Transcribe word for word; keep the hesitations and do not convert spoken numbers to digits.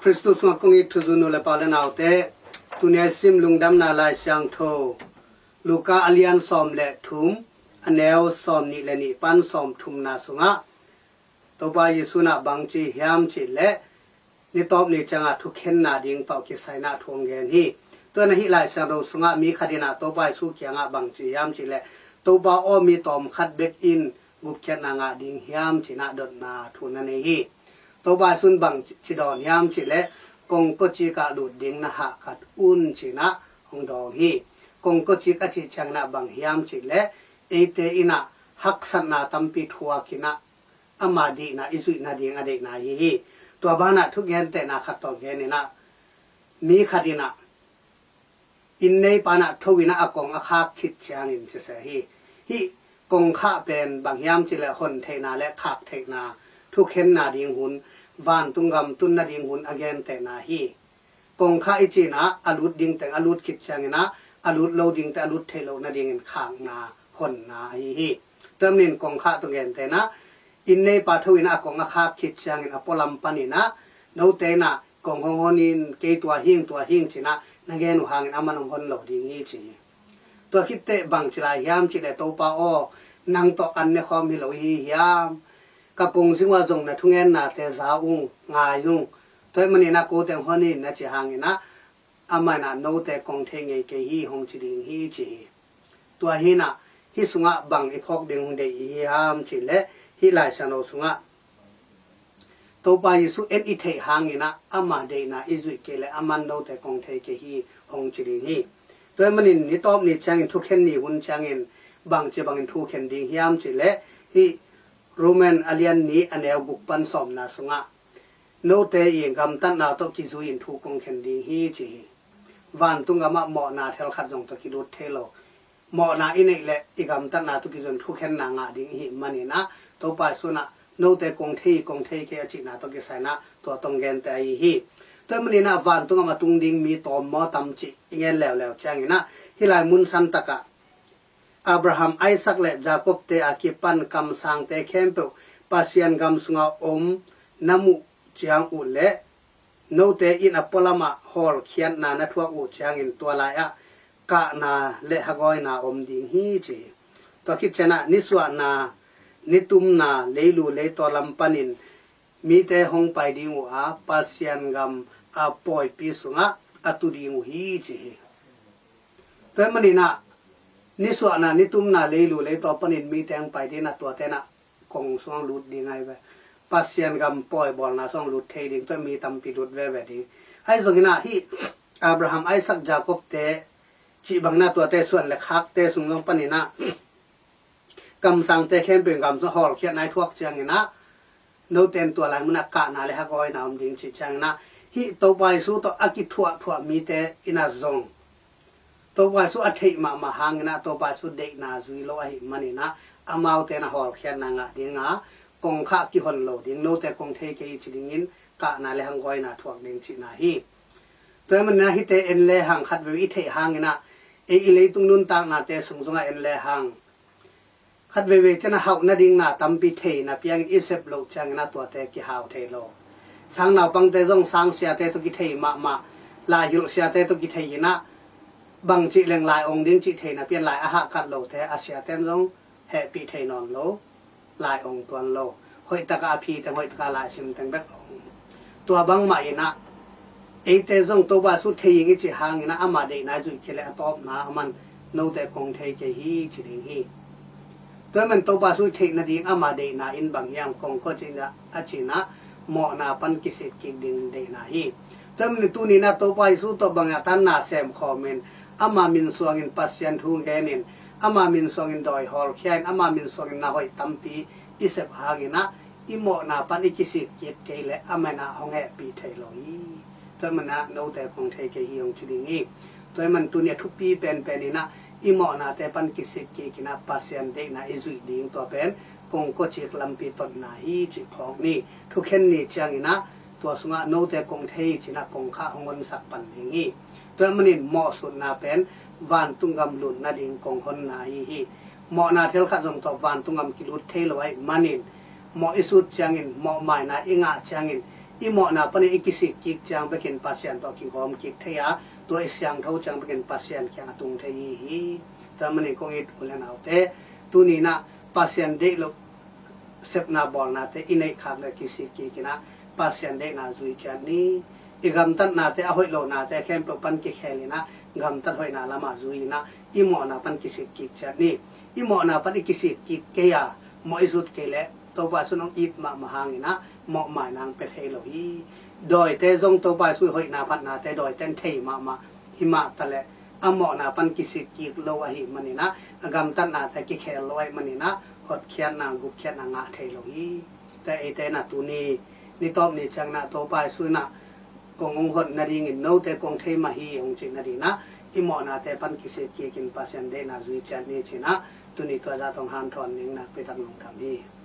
Khristu sungah kong it thuzui nu le pa le naute, tuni a i sim Lungdamna Lai Siangtho Luka a lian sawm le thum, a neu sawm nih le nih pan sawm thumna sungah Topa Jesu in ah bang ci hiam cih leh, ni tawp ni ciangah thukhenna ding tawh kisai in ah thu hong gen hi. Tua in ah hih Lai Siangtho sungah mi khat in ah Topa Jesu kiangah bang ci hiam cih leh, Topa aw, mi tawm khat bek in gupkhiatna ngah ding hiam ci in ah dotna thu na nei hi. Topa Jesu in bang ci dawn hiam cih leh, kongkawcik ah lut ding na hahkat un ci in ah hong dawng hi. Kongkawcik a cih ciangin ah bang hiam cih leh, eite in ah haksatna tampi thuak in ah ama deihna i zuih nading a deihna ahi hi. Tua banah thugentehna khat tawh gen in ah, mi khat in ah inn neipa in ah tho in ah a kong a khak khit ciangin ci se hi. Hih kongkhak pen bang hiam cih leh hon theihna le khak theihna, thukhenna ding hun, vantung gam tun nading hun a gentehna hi. Kongkhak i cih in ah a lut ding teng a lut khit ciangin ah a lut lo ding teng a lut theih loh nadingin khakna, honna ahi hi. Tua ahih manin kongkhak tawh gentehna, inn neipa tho in ah a kong a khak khit ciangin a pualam panin ah note in ah kong hong hon in, kei tua hi ing, tua hi ing ci in ah na gen uh hangin aman hong hon lo ding hi ci hi. Tua khit teh bang ci lai hiam cih leh, Topa aw, nang tawh an ne khawm hi lo i hi hiam? Ka kongzing uh ah zong na thungennate za ung, ngai ung. Tua ahih manin ah kote hong hon in na cih hangin ah amah in ah note kong thei ngei kei hi hong ci ding hi ci hi. Tua hi in ah hih sungah bang i phawk ding hong deih i hi hiam cih leh, hih Lai Siangtho sungah Topa Jesu en i theih hangin ah ama deihna i zuih kei leh aman note kong thei kei hi hong ci ding hi. Tua ahih manin ni tawp ni ciangin, thukhen ni hun ciangin bang ci bangin thukhen ding hiam cih leh, hih Roman a lian nih a neu guk pan sawmna sungah, note i gamtatna tawh kizui in thu kong khen ding hi ci hi. Vantung gamah mawhna thel khat zong tawh kilut thei lo. Mawhna i neih leh i gamtatna tawh kizui in thukhenna ngah ding i hih manin ah, Topa Jesu in ah note kong thei, kong thei kei a cihna tawh kisai in ah tua tawh hong genteh ahi hi. Tua ahih manin ah vantung gam a tung ding mi tawm maw tam cih i gen leuleu ciangin ah, hih lai mun san takah Abraham, Isaac le Jacob-te a kipan kamsangte khempeuh Pasian gam sungah om na muh ciang uh leh, note in a pualamah hawlkhiatna na thuak uh ciangin tua lai-ah kahna le hagawina om ding hi ci hi. Tua khit ciangin ah nisuahna, nitumna, leilu leitaw lam panin mite hong pai ding uh a, Pasian gam a pawipi sungah a tu ding uh hi ci hi. Tua ahih manin ah nisuahna, nitumna, leilu leitaw panin mite hong pai ding in ah tuate in ah kong sungah lut ding ahi ve. Pasian gam pawibawlna sungah lut thei ding, tua mi tampi lut veve ding. Ahi zongin ah hih Abraham, Isaac, Jacob-te cih bangin ah tuate suan le khakte sung zong panin ah kamsangte khempeuh in gam sungah hawlkhiatna i thuak ciangin ah, note in tua lai munah kahna le hagawina om ding cih ciangin ah, hih Topa Jesu tawh a kithuahthuah mite in ah zong Topa Jesu a theih mahmah hangin ah Topa Jesu deihna zui lo ahih manin ah, amaute in ah hawlkhiatna ngah ding a, kongkhak kihon lo ding, note kong thei kei hi ci dingin kahna le hagawina thuak ding cihna hi. Tua ahih manin ah hihte en lehang, khat veve i theih hangin ah, ei i leitung nuntaknate sung zongah en lehang, khat veivei ciangin ah hauh nading na tampi thei na piangin i sep loh ciangin ah tuate kihau thei lo. Sang naupangte zong sang siate tawh kithei mahmah, lai hilh siate tawh kithei in ah, bangcih leng lai ong ding cih thei na pian lai a hahkat lote a siate in zong hehpih thei nawn lo, lai ong tuan lo. Hoih takah a phi teng, hoih takah lai sim teng bek ong. Tua bangmah in ah, eite zong Topa Jesu thei ing i cih hangin ah ama deihna i zuih kei leh a tawpna aman note kong thei kei hi ci ding hi. Tua ahih manin Topa Jesu i theih nading ama deihna in bang hiam, kongkawcik a cih in ah mawhna pan kisik kik ding deihna hi. Tua ahih manin tuni in ah Topa Jesu tawh bang a tan na sem khawm in, ama min suangin Pasian thu gen in, ama min suangin dawi hawlkhia in, ama min suangin na hoih tampi i sep hangin ah, i mawhna pan i kisik kik kei leh amah in ah hong hehpih thei lo hi. Tua ahih manin ah note kong thei kei hi hong ci ding hi. Tua ahih manin tuni a thupi penpen in ah i mawhnate pan kisik kik in ah Pasian deihna i zuih ding, tua pen kongkawcik lampi totna hi cih phawk ni. Thukhen ni ciangin ah tua sungah note kong thei ci in ah kongkhak hong honsak pan ding hi. Tua ahih manin mawhsutna pen vantung gam lut nading kong honna ahi hi. Mawhna thel khat zong tawh vantung gam kilut thei lo ahih manin, mawh i sut ciangin, mawh maina i ngah ciangin, i mawhna panin i kisik kik ciang bekin Pasian tawh kigawm kik thei a, tua i siangtho ciang bekin Pasian kiang a tung thei hi. Tua manin kong it u le naute, tuni inah Pasian deih loh sepna bawlnate i neih khak le kisik kik inah Pasian deihna zui ciat ni. I gamtatnate, a hoih lonate khempeuh pan kikhel inah gamtat hoihna lamah zui inah i mawhna pan kisik kik ciat ni. I mawhna pan i kisik kik kei a, mawh i zut kei leh Topa Jesu'n hong it mahmah hang inah mawhmaina hong pia thei lo hi. Dawite zong Topa Jesu i hoihna phatnate dawite in thei mahmah hi mah taleh a mawhna pan kisik kik lo ahih man inah, a gamtatnate kikhel lo ahih man inah hotkhiatna, gupkhiatna ngah thei lo hi. Tua eite inah tuni ni tawp ni ciang inah Topa Jesu inah kong hong hon nadingin note kong thei mah hi hong cih nading inah i mawhnate pan kisik kikin Pasian deihna zui ciat ni ci inah tuni tua zah tawh hong hanthawn ning nakpi tak lungdam hi.